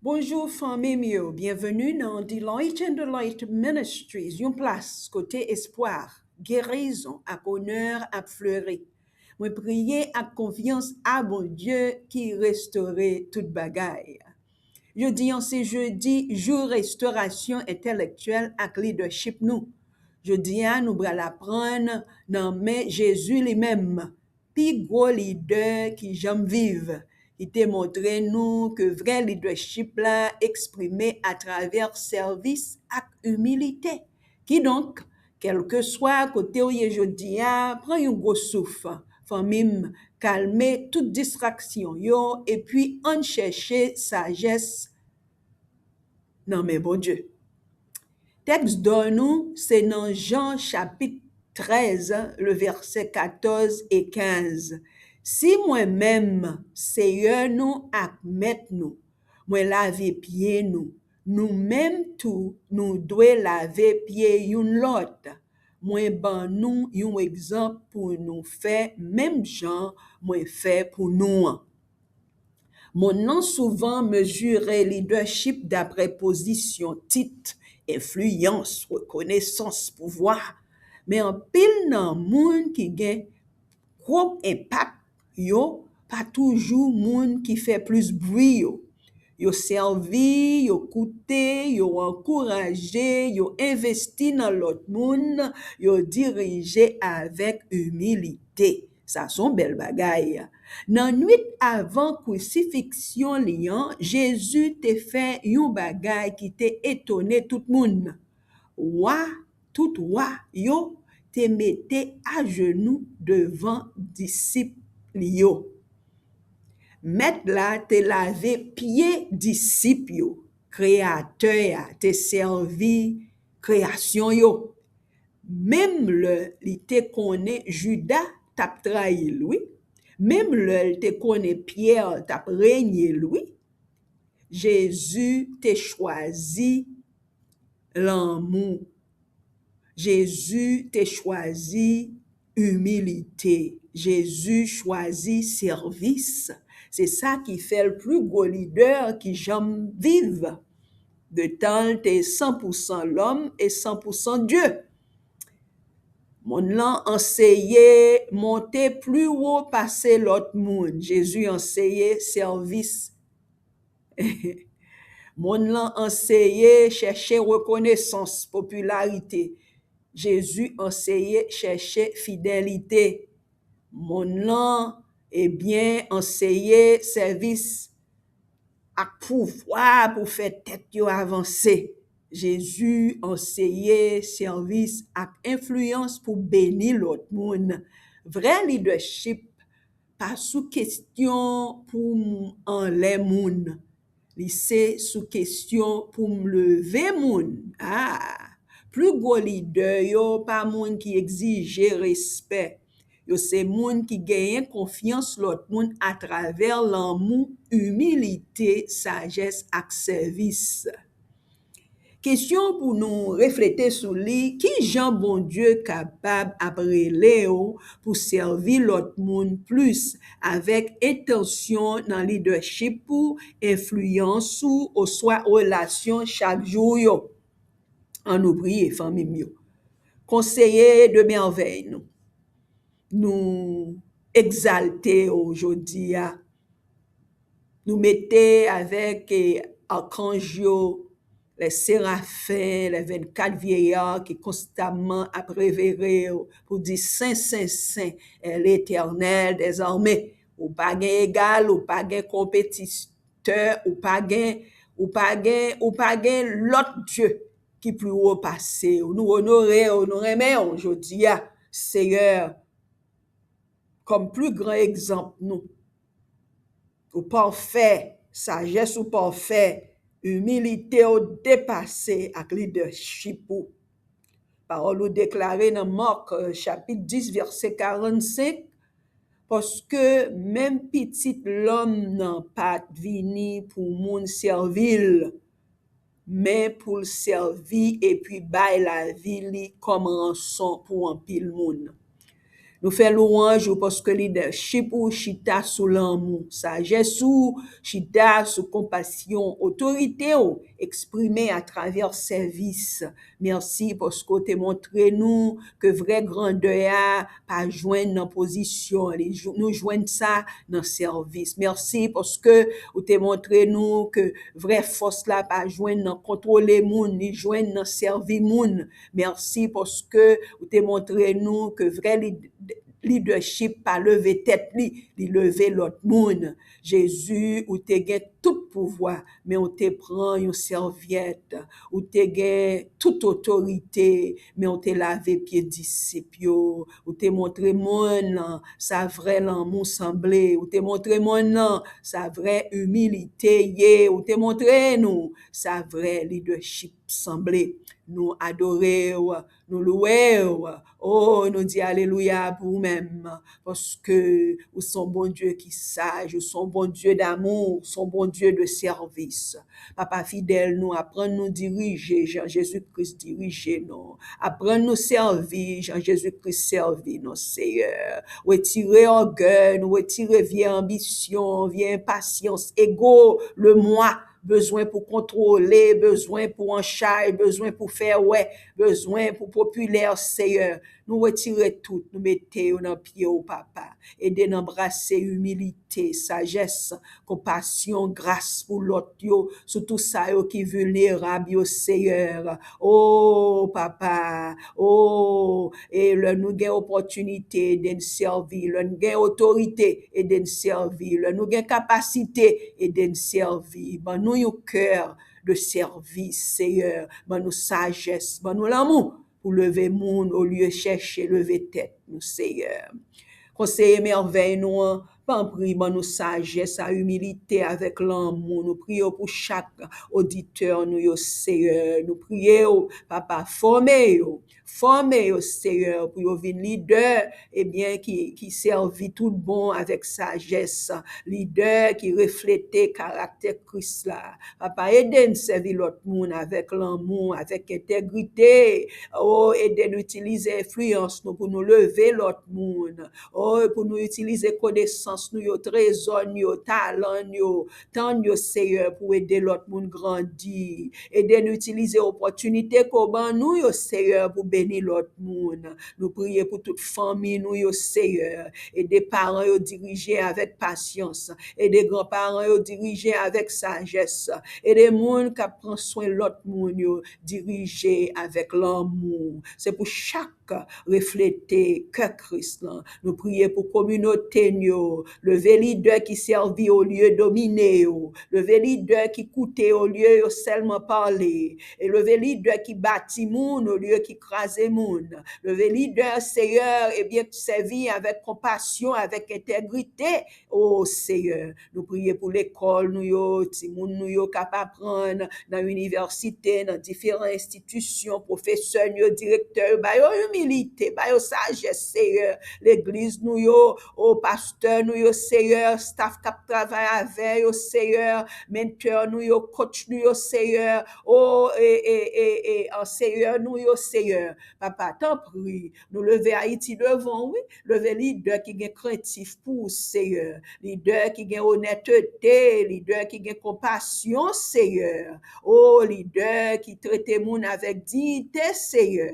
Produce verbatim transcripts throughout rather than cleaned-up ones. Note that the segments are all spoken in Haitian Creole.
Bonjou fanmi m yo, byenveni nan Delight and Delight Ministries, yon plas kote espwa, gerizon ak onè ap fleri. Mwen priye ak konfyans a Bondye ki restore tout bagay. Jodi an se jedi, jou restorasyon entèlektyèl ak lidèchip nou. Jodi a, nou pral aprann nan men Jezi li menm, pi gwo lidè ki janm viv, ki te montre nou ke vrè lidèchip la eksprime atravè sèvis ak imilite. Kidonk, kèlkeswa kote w ye jodi a, pran yon gwo souf. Fanmi m, kalme tout distraksyon yo, epi ann chèche sajès nan men Bondye. Tèks dò nou se nan Jan chapit trèz, le vèsè katòz e kenz. Si mwen menm, Seyè nou ak Mèt nou, mwen lave pye nou, nou menm tou nou dwe lave pye youn lòt. Mwen ban nou yon egzanp pou nou fè menm jan mwen fè pou nou an. Monn nan souvan mezire lidèchip dapre pozisyon, tit, enfliyans, rekonesans, pouvwa. Men anpil nan moun ki gen gwo enpak yo pa toujou moun ki fè plis bri yo. Yo sèvi, yo koute, yo ankouraje, yo envesti nan lòt moun, yo dirije avèk imilite. Sa se yon bèl bagay. Nan nwit avan krisifiksyon li an, Jezi te fè yon bagay ki te etone tout moun. Wa tout wa yo te mete ajenou devan disip li yo. Mèt la te lave pye disip yo. Kreyatè a te sèvi kreyasyon yo. Menm lè li te konnen Jida t ap trayi l, wi, menm lè l te konnen Pyè t ap renye l, wi, Jezi te chwazi lanmou. Jezi te chwazi imilite. Jezi chwazi sèvis. Se sa ki fè l pli gwo lidè ki janm viv. Detan l te san pou san lòm e san pou san Dye. Monn lan anseye monte pli wo pase lòt moun. Jezi anseye sèvis. Monn lan anseye chèche rekonesans, popilarite. Jezi anseye chèche fidelite. Monn lan, ebyen, anseye sèvis ak pouvwa pou fè tèt yo avanse. Jezi anseye sèvis ak enfliyans pou beni lòt moun. Vrè lidèchip pa sou kesyon pou m anlè moun. Li se sou kesyon pou m leve moun. A, pli gwo lidè yo pa moun ki egzije respè. Yo se moun ki genyen konfyans lòt moun atravè lanmou, imilite, sajès ak sèvis. Kesyon pou nou reflete sou li, ki jan Bondye kapab ap rele w pou sèvi lòt moun plis avèk entansyon nan lidèchip ou, enfliyans ou, oswa relasyon chak jou yo? Ann nou priye, fanmi m yo. Konseye de mèvèy nou, nou egzalte w jodi a. Nou mete avèk, eh, akanj yo, lè serafen, lè vennkat vyeyè ki konstamman ap revere w pou di, Sen, sen, sen, eh, Letènèl dèzame. Ou pa gen egal, ou pa gen konpetitè, ou pa gen, ou pa gen, ou pa gen lòt Dye ki pli wo pase w. Nou onore w, nou renmen w jodi a, Seyè, kòm pli gran egzanp nou. Ou pafè, sajès ou pafè, imilite w depase ak lidèchip ou. Pawòl ou deklare nan Mak, eh, chapit dis, vèsè karannsenk, paske menm Pitit Lòm nan pa t vini pou moun sèvi l, men pou l sèvi epi bay lavi li kòm ranson pou anpil moun. Nou fè lwanj ou paske lidèchip ou chita sou lanmou, sajès ou chita sou konpasyon, otorite ou eksprime atravè sèvis. Mèsi paske w te montre nou ke vrè grandè a pa jwenn nan pozisyon, li, nou jwenn sa nan sèvis. Mèsi paske ou te montre nou ke vrè fòs la pa jwenn nan kontwole moun, li jwenn nan sèvi moun. Mèsi paske ou te montre nou ke vrè lidèchip pa leve tèt li, li leve lòt moun. Jezi, ou te gen tout pouvwa, men ou te pran yon sèvyèt. Ou te gen tout otorite, men ou te lave pye disip yo. Ou te montre monn nan sa vrè lanmou sanble. Ou te montre monn nan sa vrè imilite ye. Ou te montre nou sa vrè lidèchip sanble. Nou adore w, nou louwe w. O, nou di alelouya pou ou menm, paske ou se yon Bondye ki saj, ou se yon Bondye damou, ou se yon Bondye de sèvis. Papa fidèl, nou aprann nou dirije jan Jezi Kris dirije nou. Aprann nou sèvi jan Jezi Kris sèvi nou, Seyè. Retire ògèy nou, retire vye anbisyon, vye enpasyans, ego, le mwa, bezwen pou kontwole, bezwen pou an chay, bezwen pou fè wè, bezwen pou popilè, Seyè. Nou retire tout, nou mete yo nan pye w, Papa. Ede n anbrase imilite, sajès, konpasyon, gras pou lòt yo, sitou sa yo ki vilnerab yo, Seyè. O, Papa, o, e lè nou gen opòtinite, ede n sèvi. Lè n gen otorite, ede n sèvi. Lè nou gen kapasite, ede n sèvi. Ban nou yon kè de sèvis, Seyè. Ban nou sajès, ban nou lanmou pou leve moun olye chèche leve tèt nou, Seyè. Konseye mèvèy nou an, tanpri, ban nou sajès a imilite avèk lanmou. Nou priye w pou chak oditè nou yo, Seyè. Nou priye w, Papa, fòme yo. Fòme yo, Seyè, pou yo vin lidè, ebyen, ki, ki sèvi tout bon avèk sajès. Lidè ki reflete karaktè Kris la. Papa, ede n sèvi lòt moun avèk lanmou, avèk entegrite. O, ede n itilize enfliyans nou pou nou leve lòt moun. O, pou nou itilize konesans nou yo, trezò n yo, talan n yo, tan n yo, Seyè, pou ede lòt moun grandi. Ede n itilize opòtinite ke w ban nou yo, Seyè, pou beni lòt moun. Nou priye pou tout fanmi nou yo, Seyè. Ede paran yo dirije avèk pasyans. Ede granparan yo dirije avèk sajès. Ede moun k ap pran swen lòt moun yo dirije avèk lanmou. Se pou chak reflete kè Kris lan. Nou priye pou kominote n yo. Leve lidè ki sèvi olye domine yo. Leve lidè ki koute olye yo sèlman pale. E leve lidè ki bati moun olye ki kraze moun. Leve lidè, Seyè, ebyen, sèvi avèk konpasyon, avèk entegrite. O Seyè, nou priye pou lekòl nou yo, timoun nou yo k ap aprann nan inivèsite, nan diferan enstitisyon, pwofesè n yo, direktè yo, ba yo imilite, ba yo sajès, Seyè. Legliz nou yo, o pastè nou yo, Seyè, staff k ap travay avè yo, Seyè, mentè nou yo, coach nou yo, Seyè, o, e, e, e, e, anseyè nou yo, Seyè. Papa, tanpri, nou leve Ayiti devan w, wi. Leve lidè ki gen krentif pou w, Seyè. Lidè ki gen onètete, lidè ki gen konpasyon, Seyè. O, lidè ki trete moun avèk diyite, Seyè.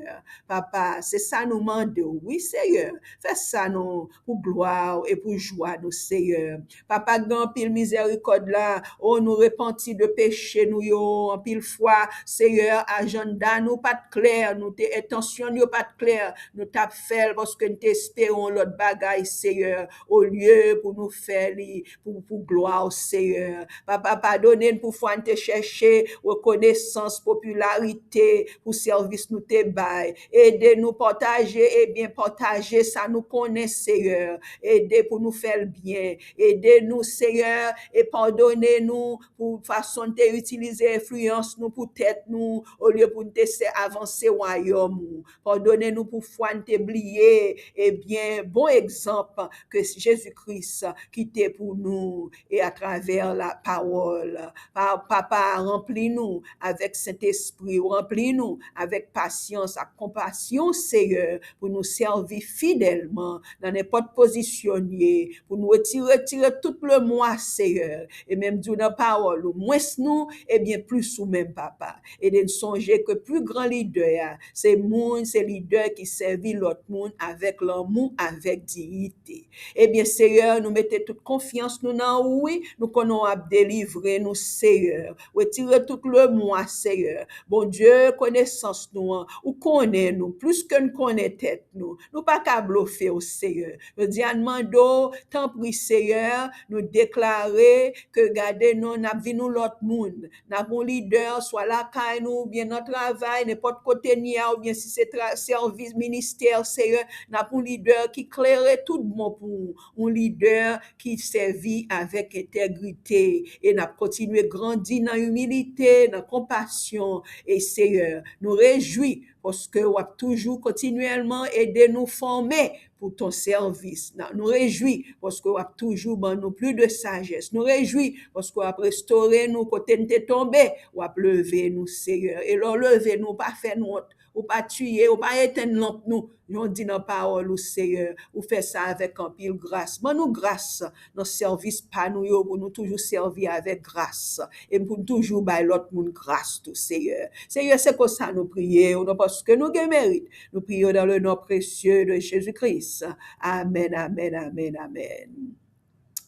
Papa, se sa nou mande w, wi, Seyè. Fè sa nou pou glwa w e pou jwa nou, Seyè. Papa k gen anpil mizèrikòd la, o, nou repanti de peche nou yo anpil fwa. Seyè, ajanda nou pa t klè, nou te, entansyon n yo pa t klè, nou t ap fè l paske n te espere yon lòt bagay, Seyè, olye pou nou fè li pou, pou glwa w, Seyè. Papa, padone n pou fwa n te chèche rekonesans, popilarite pou sèvis nou te bay. Ede nou pataje, ebyen, pataje sa nou konnen, Seyè. Ede pou nou fè byen. Ede nou, Seyè, e padone nou pou fason n te itilize enfliyans nou pou tèt nou, olye pou n te sè avanse wayòm ou. Padone nou pou fwa n te bliye, ebyen, bon egzanp ke Jezi Kris kite pou nou e atravè la pawòl. Pa, Papa, ranpli nou avèk Sentespri w, ranpli nou avèk pasyans ak konpasyon, Seyè, pou nou sèvi fidèlman nan nenpòt pozisyon n ye, pou nou retire, retire tout lemwa, Seyè, e menm di w nan pawòl ou, mwens nou, ebyen, plis ou menm, Papa. Ede n sonje ke pli gran lidè a, se moun, se lidè ki sèvi lòt moun avèk lanmou, avèk diyite. Ebyen, Seyè, nou mete tout konfyans nou nan ou, wi. Nou konnen w ap delivre nou, Seyè. Retire tout lemwa, Seyè. Bondye, konesans nou an, ou konnen nou plis ke n konnen tèt nou. Nou pa ka blofe w, Seyè. Jodi a, n mande w, tanpri, Seyè, nou deklare ke gade non, n ap vin yon lòt moun. N ap yon lidè, swa lakay nou, oubyen nan travay, nenpòt kote n ye a, oubyen si se tra-, sèvis, ministè, Seyè, n ap yon lidè ki klere tout bon pou ou, yon lidè ki sèvi avèk entegrite, e n ap kontinye grandi nan imilite, nan konpasyon, e Seyè, nou rejwi paske w ap toujou kontinyèlman ede nou fòme pou ton sèvis. N-, nou rejwi paske w ap toujou ban nou plis de sajès. Nou rejwi paske w ap restore nou kote n te tonbe, w ap leve nou, Seyè. E lè w leve nou, ou pa fè n wont, ou pa tiye, ou pa etenn lanp nou. Jan w di nan pawòl ou, Seyè, ou fè sa avèk anpil gras. Ban nou gras nan sèvis pa nou yo pou nou toujou sèvi avèk gras e pou n toujou bay lòt moun gras tou, Seyè. Seyè, se konsa nou priye w, non paske nou gen merit. Nou priye w dans le nom précieux de Jésus-Christ. Amèn, amèn, amèn, amèn.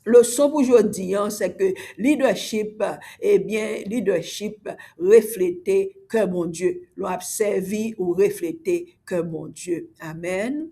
Leson pou jodi an, se ke lidèchip, ebyen, lidèchip reflete kè Bondye. Lè w ap sèvi, ou reflete kè Bondye. Amèn.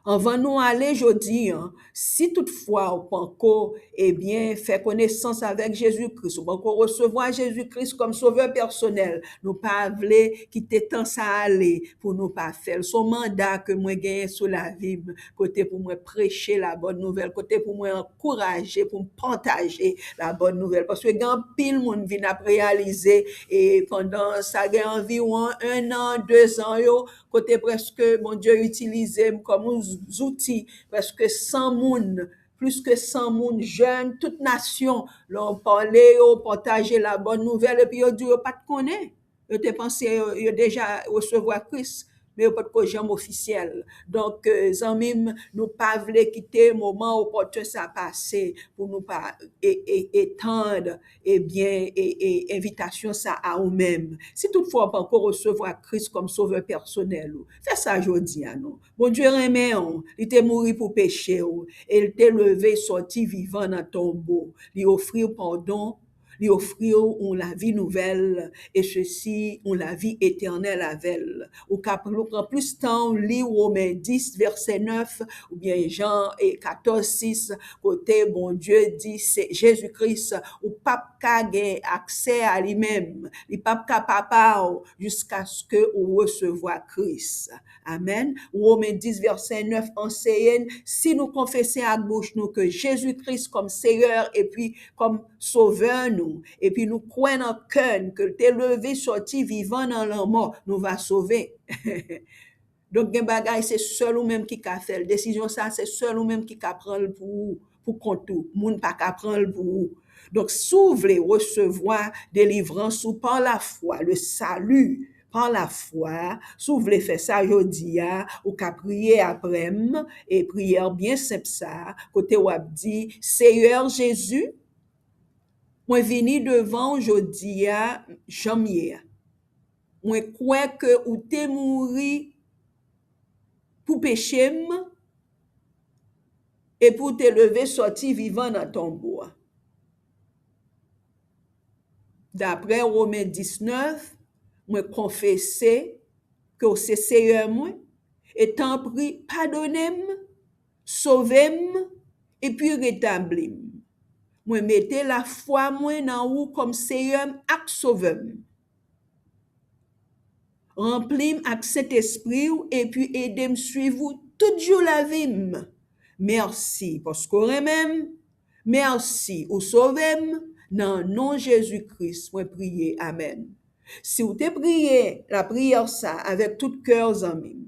Anvan nou ale jodi an, si toutfwa ou panko, ebyen, fè konesans avèk Jezi Kris, ou panko resevwa Jezi Kris kòm Sovè pèsonèl, nou pa vle kite tan sa ale pou nou pa fè l. Se yon manda ke mwen genyen sou lavi m, kote pou mwen preche labòn nouvèl, kote pou mwen ankouraje, pou m pataje labòn nouvèl. Paske gen anpil moun vin ap reyalize, e pandan sa gen anviwon en an, de zan yo, kote prèske Bondye itilize m kòm yon zouti, prèske san moun, plis ke san moun, jèn, tout nasyon, lè w pale yo, pataje labòn nouvèl, epi yo di yo pa t konnen. Yo te panse yo, yo deja resevwa Kris, men yo potko janm ofisyèl. Donk, eh, zanmi m, nou pa vle kite moman opòtyen sa pase pou nou pa e, e, etann, ebyen, e, e, envitasyon sa a ou menm. Si toutfwa w panko resevwa Kris kòm Sovè pèsonèl ou, fè sa jodi a non. Bondye renmen w, li te mouri pou peche w, e l te leve sòti vivan nan tonbo. Li ofri w padon, li ofri w yon lavi nouvèl, e sesi yon lavi etènèl avè l. Ou ka pr-, ou pran plis tan, ou li Women dis, vèsè nèf, oubyen Jan, e, katòz sis, kote Bondye di se Jezi Kris, ou p ap ka gen aksè a li menm, li p ap ka papa w jiskaske ou resevwa Kris. Amèn. Women dis, vèsè nèf anseye n, si nou konfese ak bouch nou ke Jezi Kris kòm Seyè epi kòm Sovè nou, epi nou kwè nan kè n ke l te leve sòti vivan nan lanmò, nou va sove. Donk, gen bagay se sèl ou menm ki ka fè l. Desizyon sa, se sèl ou menm ki ka pran l pou ou, pou kont ou. Moun pa ka pran l pou ou. Donk, si w vle resevwa delivrans ou pa lafwa, le salut, pa lafwa, si w vle fè sa jodi a, ou ka priye aprè m, e priyè byen senp sa, kote w ap di, Seyè Jezi, mwen vini devan w jodi a, jan m ye a. Mwen kwè ke ou te mouri pou peche m, epi w te leve sòti vivan nan tonbo a. Daprè Women dis nèf, mwen konfese ke w se Seyè mwen, e tanpri, padone m, sove m, epi retabli m. Mwen mete lafwa mwen nan ou kòm Seyè m ak Sovè m. Ranpli m ak Sentespri w epi ede m suiv ou tout jou lavi m. Mèsi paske w renmen m. Mèsi ou sove m. Nan non Jezi Kris, mwen priye. Amèn. Si w te priye lapriyè sa avèk tout kè w, zanmi m,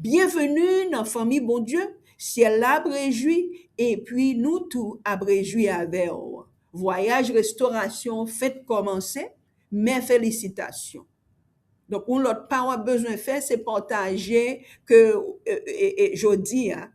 byenveni nan fanmi Bondye. Syèl la ap rejwi, epi nou tou ap rejwi avè w. Vwayaj restorasyon fenk kòmanse, men felisitasyon. Donk, yon lòt pa w ap bezwen fè, se pataje ke, e, e, e, jodi a,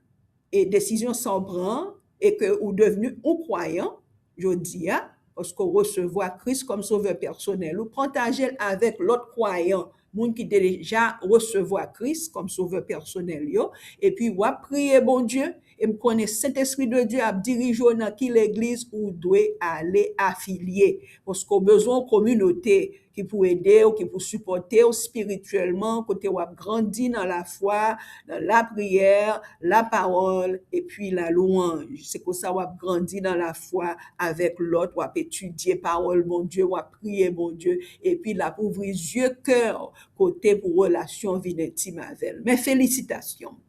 e desizyon sa w pran, e ke ou devni yon kwayan jodi a, paske w resevwa Kris kòm Sovè pèsonèl ou, pataje l avèk lòt kwayan, moun ki deja resevwa Kris kòm Sovè pèsonèl yo, epi w ap priye Bondye, e m konnen Sentespri de Dye ap dirije w nan ki legliz ou dwe ale afilye, paske w bezwen yon kominote ki pou ede w, ki pou sipòte w espirityèlman, kote w ap grandi nan lafwa, nan lapriyè, lapawòl, epi lalouwanj. Se konsa w ap grandi nan lafwa avèk lòt, w ap etidye pawòl Bondye, w ap priye Bondye, epi l ap ouvri zye kè w kote pou relasyon vin entim avè l. Men felisitasyon.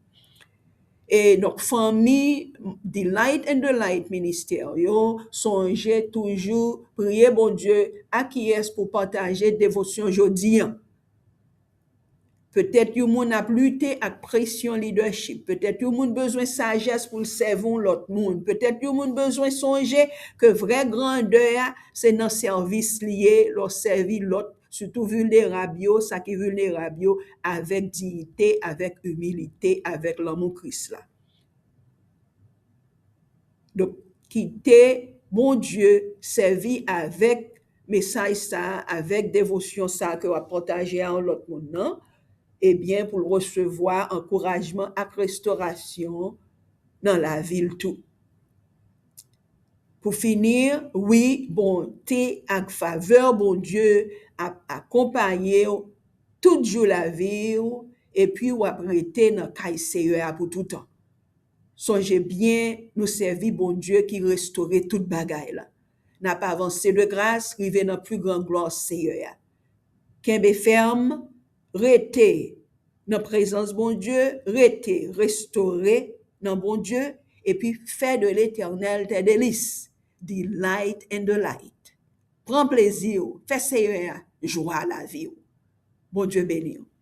E donk, fanmi Delight and the Light Ministère yo, sonje toujou priye Bondye a kiyès pou pataje devosyon jodi an. Petèt yon moun ap lite ak presyon lidèchip. Petèt yon moun bezwen sajès pou l sèvi yon lòt moun. Petèt yon moun bezwen sonje ke vrè grandè a, se nan sèvis li ye, lè w sèvi lòt, sitou vilnerab yo, sa ki vilnerab yo, avèk diyite, avèk imilite, avèk lanmou Kris la. Donk, kite Bondye sèvi avèk mesaj sa a, avèk devosyon sa a ke w ap pataje a yon lòt moun nan, ebyen, pou l resevwa ankourajman ak restorasyon nan lavi l tou. Pou fini, wi, bonte ak favè Bondye ap akonpaye w tout jou lavi w, epi w ap rete nan kay Seyè a pou toutan. Sonje byen, nou sèvi Bondye ki restore tout bagay la. N ap avanse de gras, rive nan pi gran glwa Seyè a. Kenbe fèm, rete nan prezans Bondye, rete restore nan Bondye, epi fè de Letènèl tes délices, delight in the light. Pran plezi w, fè Seyè a jwa lavi w. Bondye beni w.